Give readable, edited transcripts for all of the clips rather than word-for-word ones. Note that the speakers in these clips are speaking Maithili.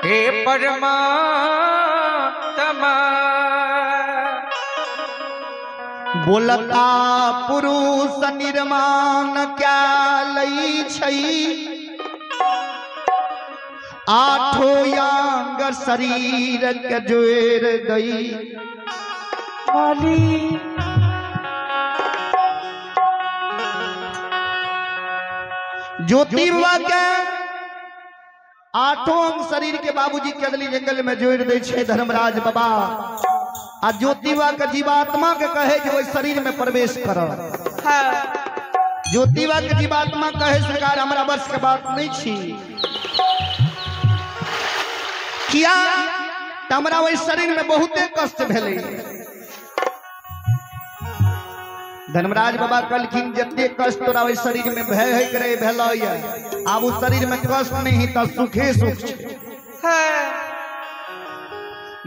हे परमात्मा। बोलता पुरुष निर्माण क्या लई छई, आठो यांग शरीर के जोड़ दई। ज्योति बाबा के आठों अंग शरीर के बाबूजी कदली जंगल में जोड़ दे छे धर्मराज बाबा। आ ज्योतिबा के जीवात्मा के कहे जे ओहि शरीर में प्रवेश कर। हाँ। ज्योतिबा के जीवात्मा कहे सरकार हमरा वर्ष के बात नहीं छी, किया हमरा ओहि शरीर में बहुते कष्ट भेलै। धर्मराज बाबा कहलखिन जते कष्ट तोरा ओहि शरीर में भय है करे भेलै, आब ओ शरीर में कष्ट नहीं त सुखे सुख छै।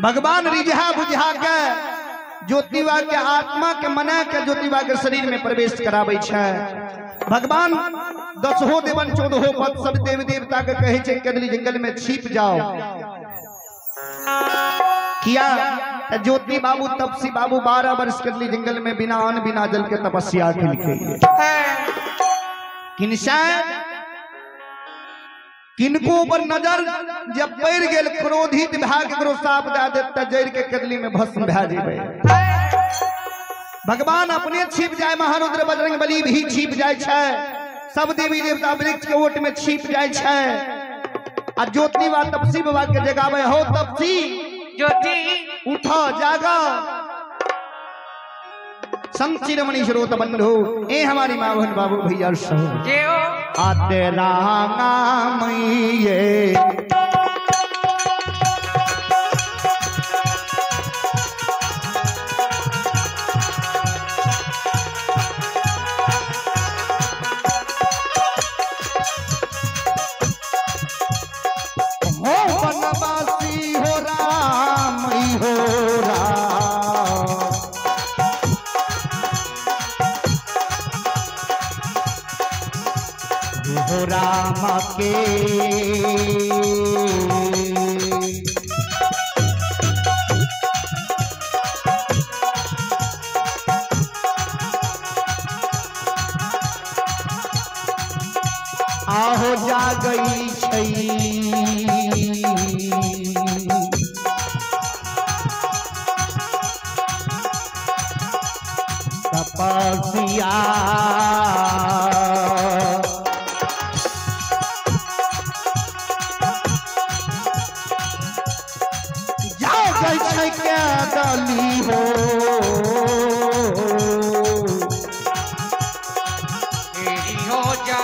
भगवान रिझा बुझा के ज्योतिबा के आत्मा के मना के ज्योतिबा के शरीर में प्रवेश कराबै छै। भगवान दसहो देवन चौदहो पद सब देव देवता के कहै छै कदली जंगल में छिप जाओ। किया ज्योति बाबू तपसी बाबू 12 वर्ष कदली जंगल में बिना अन्न बिना जल के तपस्या केलकै। किनको ऊपर नजर जब पड़ गेल क्रोधित भए ककरो साप दए देत त जड़ के कदली में भस्म भए जेबै। भगवान अपने छिप जाए, महारुद्र बजरंग बली भी छिप जाए छै, सब देवी देवता वृक्ष के ओट में छिप जाए छै। आ ज्योति बा तपसी बाबा के जगावे हो तपसी ज्योति उठो जागा। संत शिरोमणि श्रोत बंधु ए हमारी माँ बहन बाबू भैया सब आते रामा मैये हो बनवासी हो राम हो राम। हो राम के आहो जा गई छई। तपस्या डाली हो तेरी हो जा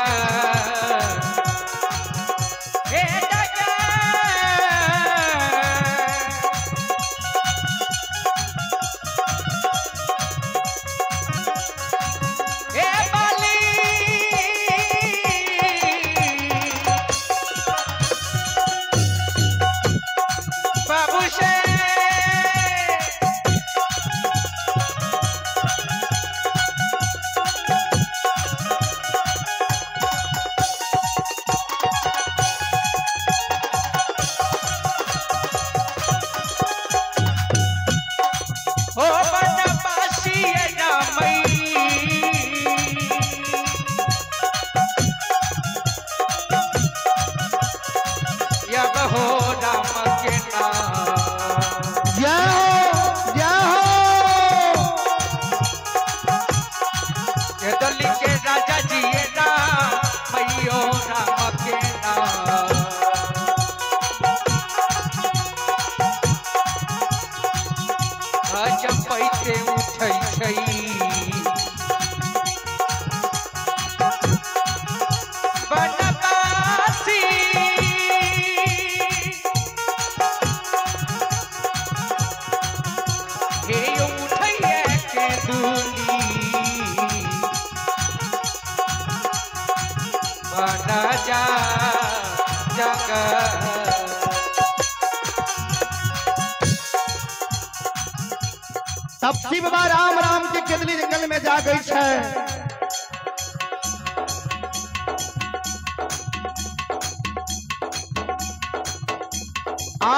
तपसी बाबा राम राम के केदली जंगल में जा गई है।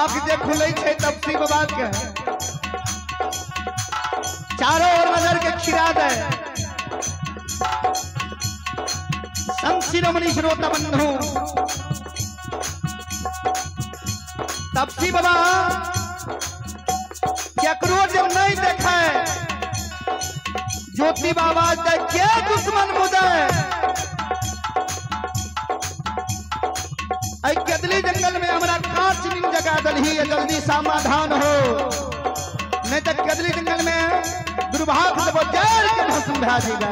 आंख जे खुलै छै तपसी बाबा के चारों ओर नजर के खिरा दे। संत शिरोमणि श्रोता बंधु तपसी बाबा केकरो जब नहीं देखे ज्योति बाबा के दुश्मन मुदे कदली जंगल में हमारा कांच नींद जगा दलही जल्दी समाधान हो, नहीं तो कदली जंगल में दुर्भाग्य से जड़ के भस्म भा जाएगा।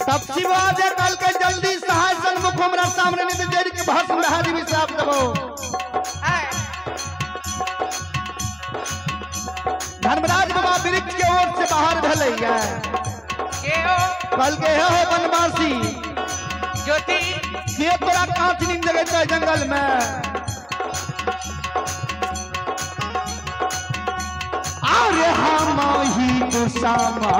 तपसी बाबा जे कल के जल्दी सहाय सन्मुख हमरा सामने नहीं तो जड़ के भस्म रहा दी श्राप देबो। धर्मराज बाबा वृक्ष के ओर से बाहर भेलैया कल के हे हो बनवासी ज्योति के तोरा कांच नींद जगैतै जंगल में। अरे हम ही दुश्मन हो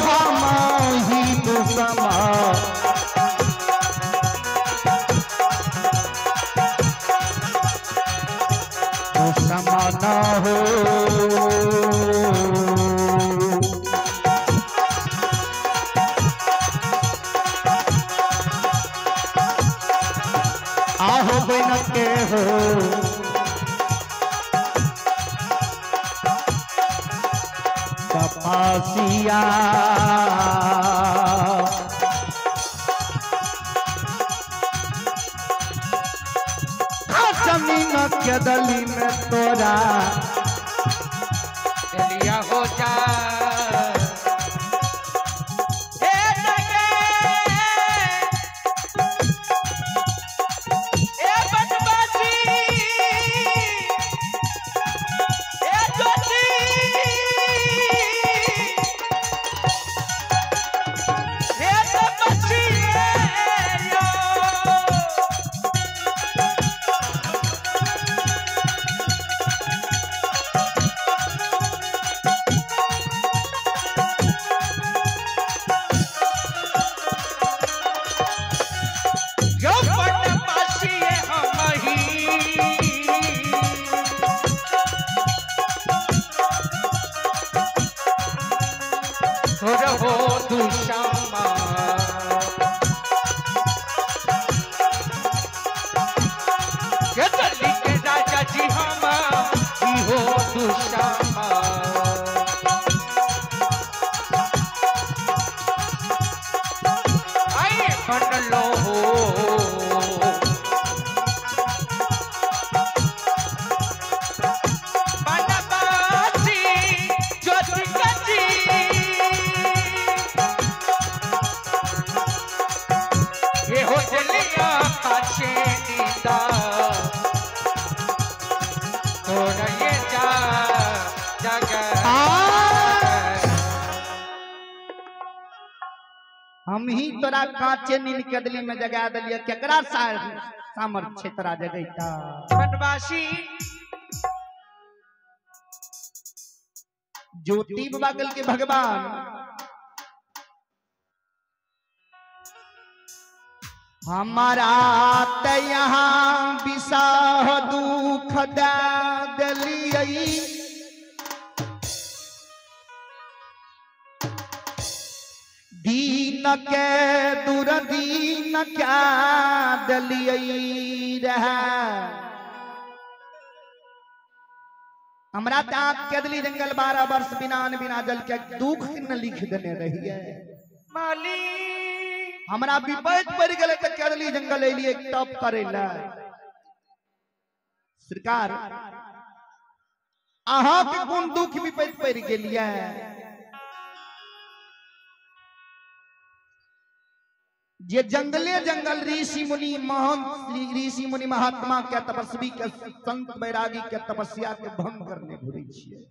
हम ही दुश्मन दुश्मन हो। आहो बिन के हो तपसिया जमीन के दली में तोरा चलिया हो जा। ए बनवासी ए ज्योति ए तपस्वी हम ही तोरा कांचे नींद के दली में जगा दिलिए, केकरा सामर्थ्य तोरा जगैता। बनवासी ज्योति बाबा कल के भगवान हमारा त यहाँ विषाह दुख दे दिलिए, दीन दीन के दुर्दीन क्या दलियै रहे। हमरा त केदली जंगल 12 वर्ष बिना अन्न बिना जल के दुख न लिख देने रहिए। मालिक हमरा विपैत पड़ गेलै त केदली जंगल एलिए तप करे ला। सरकार अहाँ के कोन दुख विपैत पड़ गेलिए? जे जंगले जंगल ऋषि मुनि महान ऋषि मुनि महात्मा के तपस्वी के संत बैरागी के तपस्या के भंग करने घुरै छियै।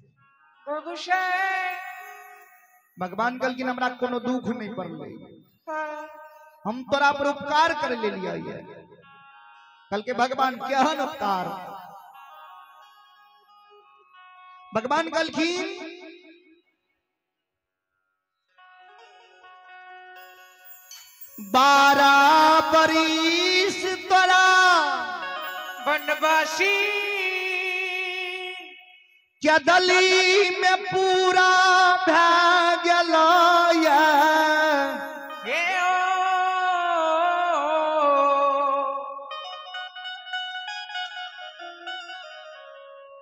भगवान कहलखिन हमरा कोनो दुख नहीं पड़लै, हम तोरा पर उपकार कर लेलियै। कहलकै भगवान केहन उपकार? भगवान कहलखिन 12 बरिस तोरा वनवासी केदली में पूरा भए गेलै।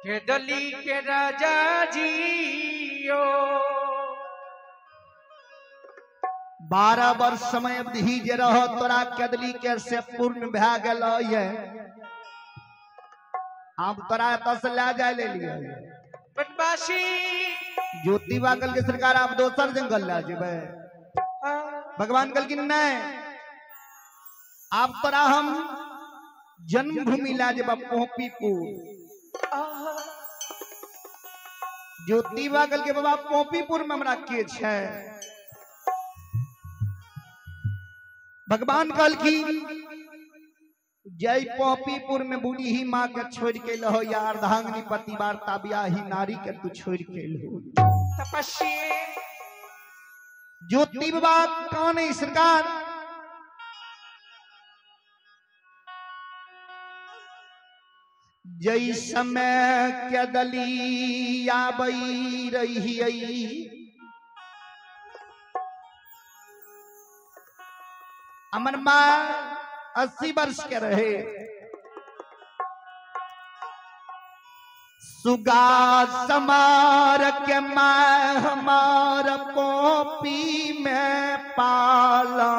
केदली के राजा जियो 12 वर्ष समय अवधि जे रह तोरा केदली के से पूर्ण भए गेलै। आब तोरा एतऽ से लए जाय लेलियै वनवासी। ज्योतिबा कहलकै सरकार आब दोसर जंगल लए जेबै। भगवान कहलखिन नहि, आब तोरा हम जन्मभूमि लए जेबै पोपीपुर। ज्योतिबा कहलकै बाबा पोपीपुर में हमरा के छै? भगवान कहलखिन जय पोपीपुर में बूढ़ी माँ के छोड़ के लहो या अर्धांगिनी पतिवार्ता ब्याही नारी के तू छोड़ के लहो। तपस्वी ज्योति बाबा काने सरकार जय समय केदली आबई रही अमर माँ 80 वर्ष के रहे। सुगा समार के माँ हमार पोपी में पाला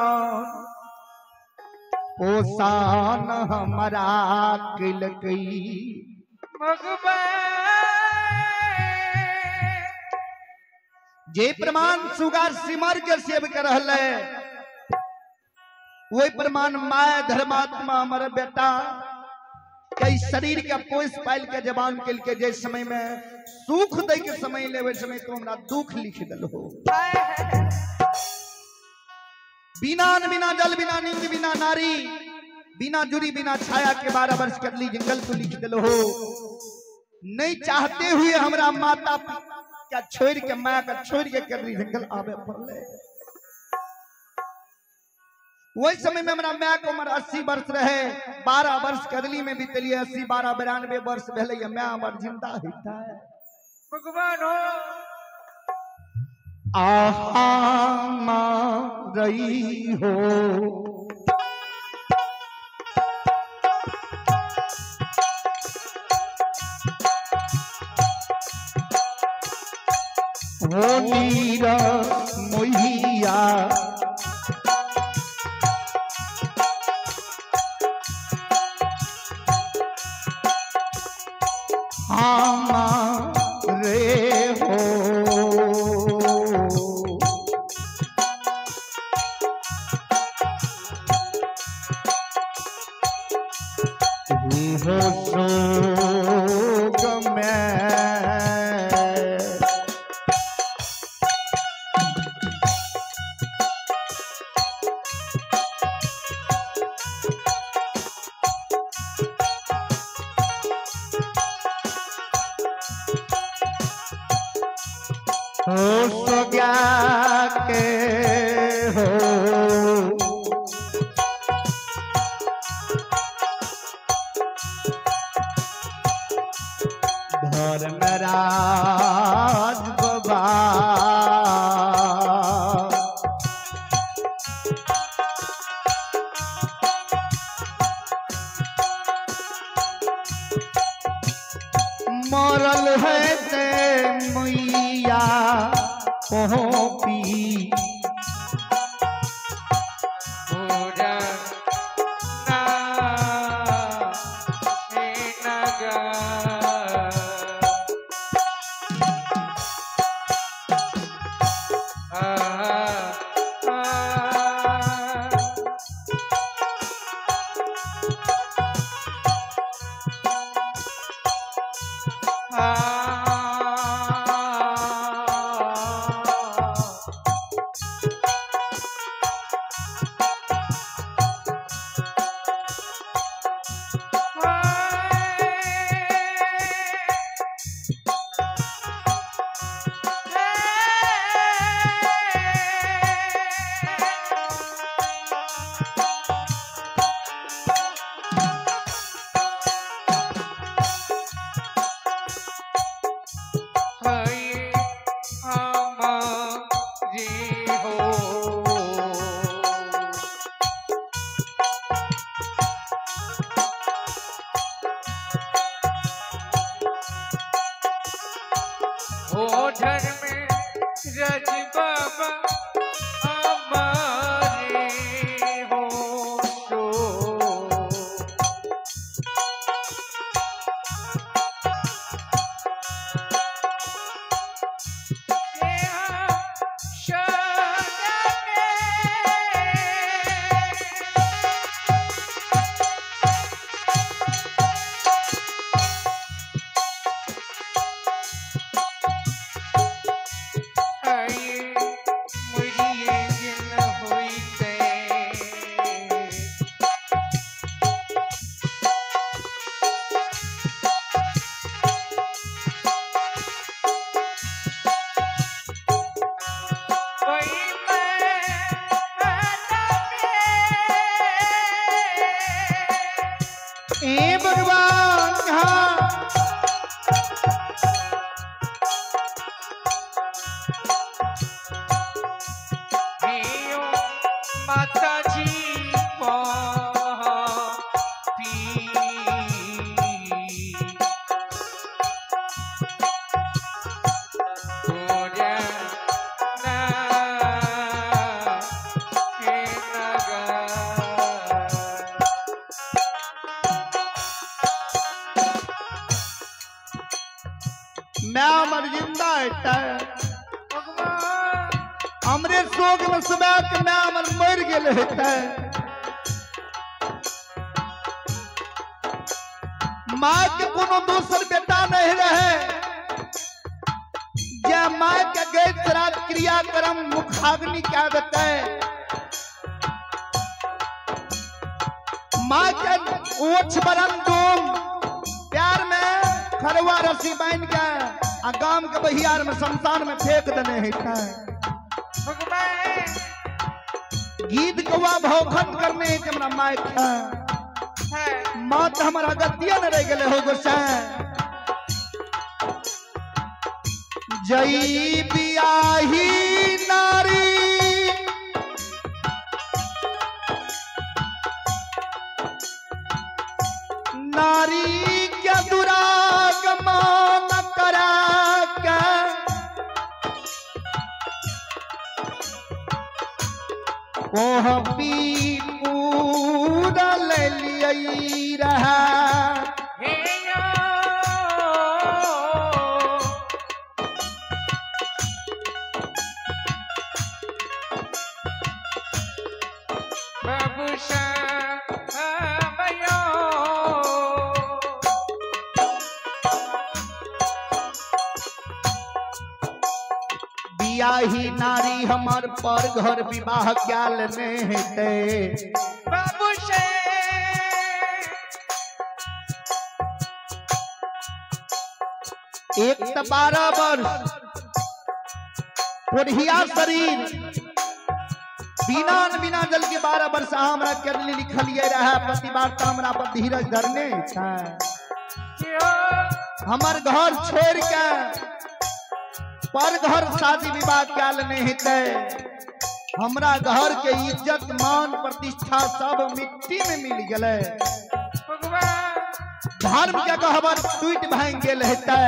पोसान हमारा किलकई। जे प्रमाण सुगा सिमर के सेव कर रहले वही प्रमाण माय धर्मात्मा हमारे बेटा कई शरीर के पोस पाल के जवान के लिए जे समय में सुख दे के समय ले वही समय तो हमरा दुख लिख दल हो। बिना अन्न बिना जल बिना नींद बिना नारी बिना जुरी बिना छाया के 12 वर्ष कदली जंगल को लिख दल हो। नहीं चाहते हुए हमरा माता क्या छोड़ के माया का छोड़ के कदली जंगल आवे पड़ले। वही समय में हमरा my के उम्र 80 वर्ष रहे, 12 वर्ष कदली में बीतलिए, 80 12 92 वर्ष भेलै, my हमर जिंदा होता है। भगवान हो आहा मां रही हो वो नीरा मोहिया रे हो। हो शोक में हो सो के हो धर्मराज बाबा। हेते मैया पी पूरा ना नगा हमरे शोक में सुबह के मैं हमर मर गेल हेतै। माँ के कोनो दोसर बेटा नहीं रहे जे माँ के गए श्राद्ध क्रियाक्रम मुखाग्नि क्या देते। माँ के ओछ बरन डोम प्यार में खरवा रस्सी बांध के आ गाम के बहियार में शमशान में फेंक देने हेतै। गीत गवा भौखन करने के हमरा माय माँ तो हमारा गतिया न रह गए हो गोसाई। जई बियाही नारी नारी के दुरागमन करा के ओह पी पूरा ले लिया रहा। बियाही नारी हमार पर घर विवाह क्या लेने हेते बाबू से। एक तो 12 वर्ष कोढ़िया शरीर बिना बिना जल के 12 वर्ष हमरा करली लिखलिए रहा पति वार्ता हमरा पर धीरज धरने हमर घर छोड़ के पर घर शादी विवाह क्या लेने हेते। हमरा घर के इज्जत मान प्रतिष्ठा सब मिट्टी में मिल गए। धर्म के गहबर टूट भांग गेल हेते।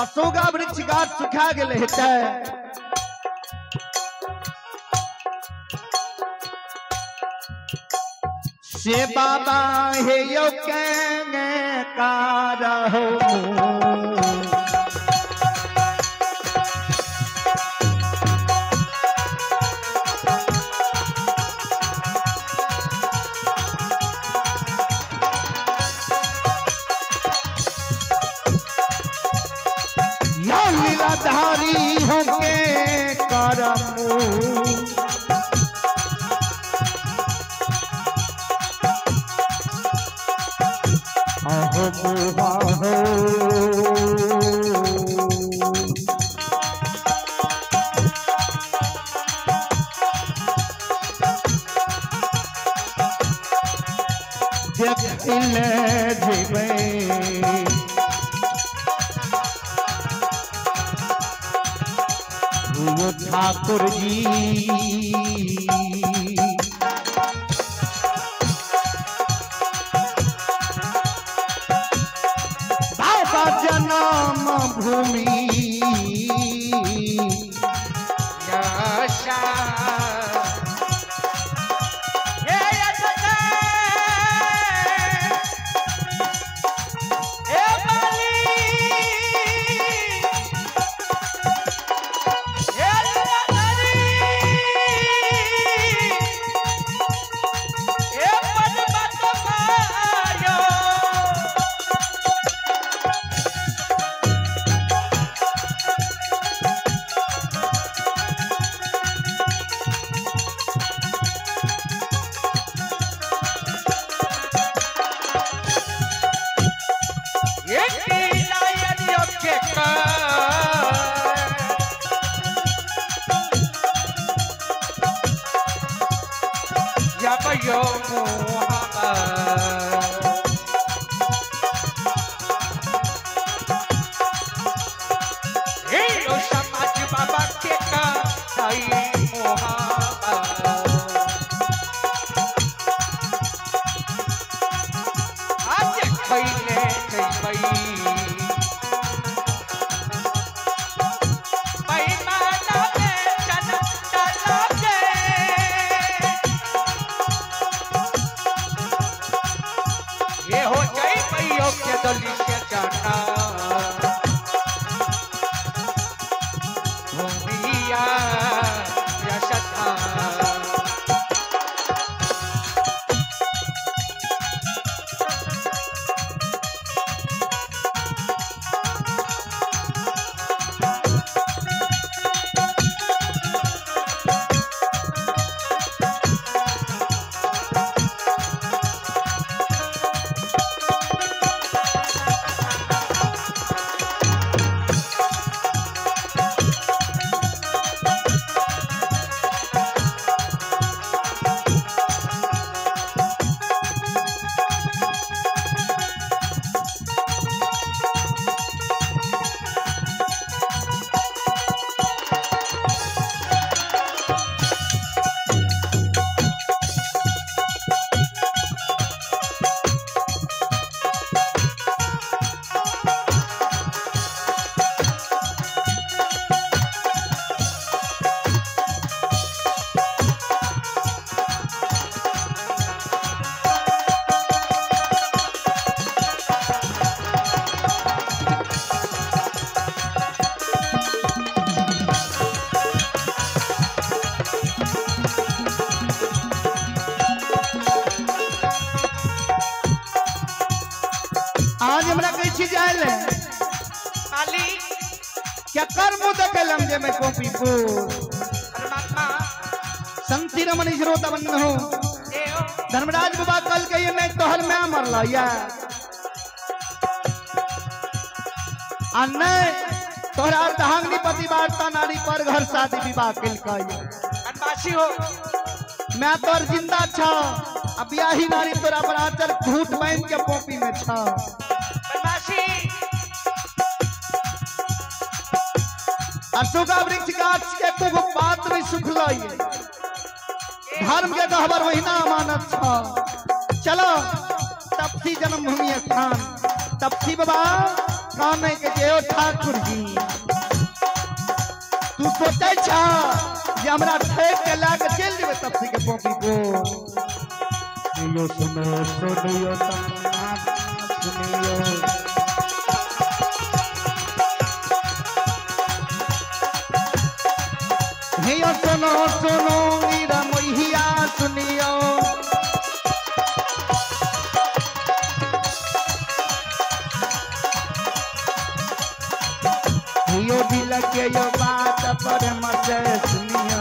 अशोका वृक्ष गाछ सुखा गेल हेतै। से बाबा हे यो के कारहो लीलाधारी होके करमू अहो मुहा हो देखले जीवे ठाकुर जी। बाबा जन्म भूमि आज हमरा कहै छी जाय ले मालिक क्या कर मुंह देखलम जे मैं कॉपी को परमात्मा संति रमन श्रोता बन हो धर्मराज बाबा कल कहिए नहीं तोहर मैं मरला या आ नहीं तोहरा अर्धांगिनी पति वार्ता नारी पर घर शादी विवाह केलकै बनवासी हो मैं तोर जिंदा छा आ बियाही नारी तोरा पर आचर झूठ बांध के कॉपी में छा बनवासी अशोका वृक्ष गाछ के एको पात नहीं सुखलै धर्म के गहबर वही ना अमानत छा। चलो तपसी जन्मभूमि स्थान तपसी बाबा कानै के जे ओ ठाकुर जी तू सोचै छा जे हमरा ठेक के ला के चलि जेबै तपसी के पोपी को। सुनियो सुनो सुनियो सुनियो हियो सुनो सुनो मीरा मोहिया सुनियो हियो दिल के यो बात पर मत सुनियो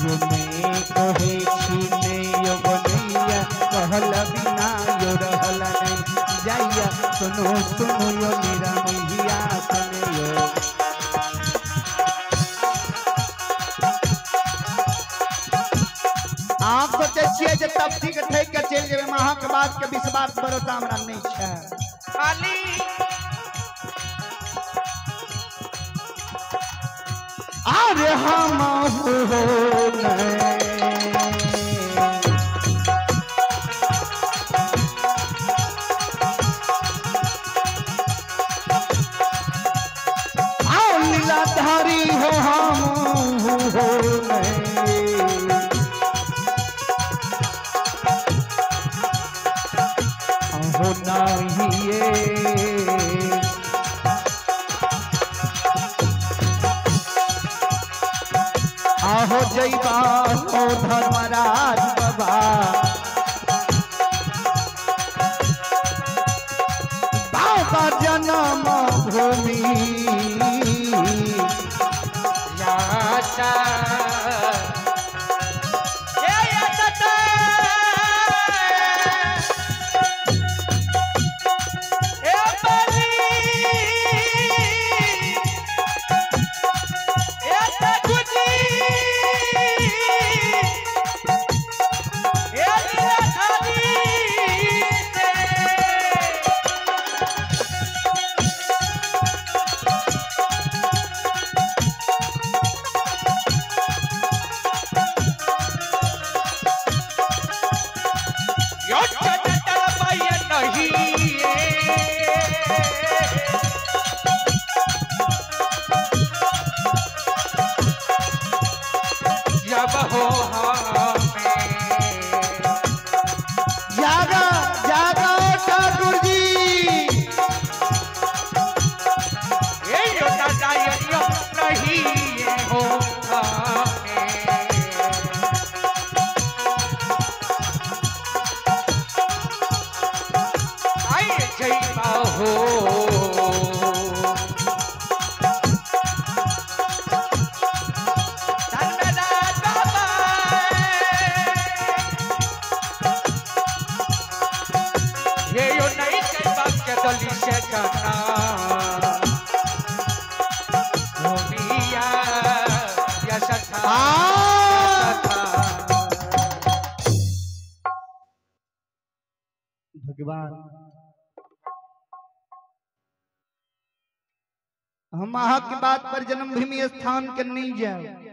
यो मैं कहे छी ने यो बनैया कहल बिना यो रहल नहीं जाइया। सुनो सुनो यो मेरा मैया सुनियो। आप सोचै छियै जे तपसी के ठेक के चलि जेबै, अहाँके बात के विश्वास भरोसा हमरा नहीं छै। माली अरे हम हो नहीं आओ लीलाधारी हो हम हो नहीं हो नहीं आहो जयबा हो धर्मराज बाबा बाबा जन्म भूमि याचा ये याचा ए बली ए तकुजी ए लीलाधारी से। जागा जागा ठाकुर जी भगवान हम अहाँ के बात पर जन्मभूमि स्थान के नहीं जाए।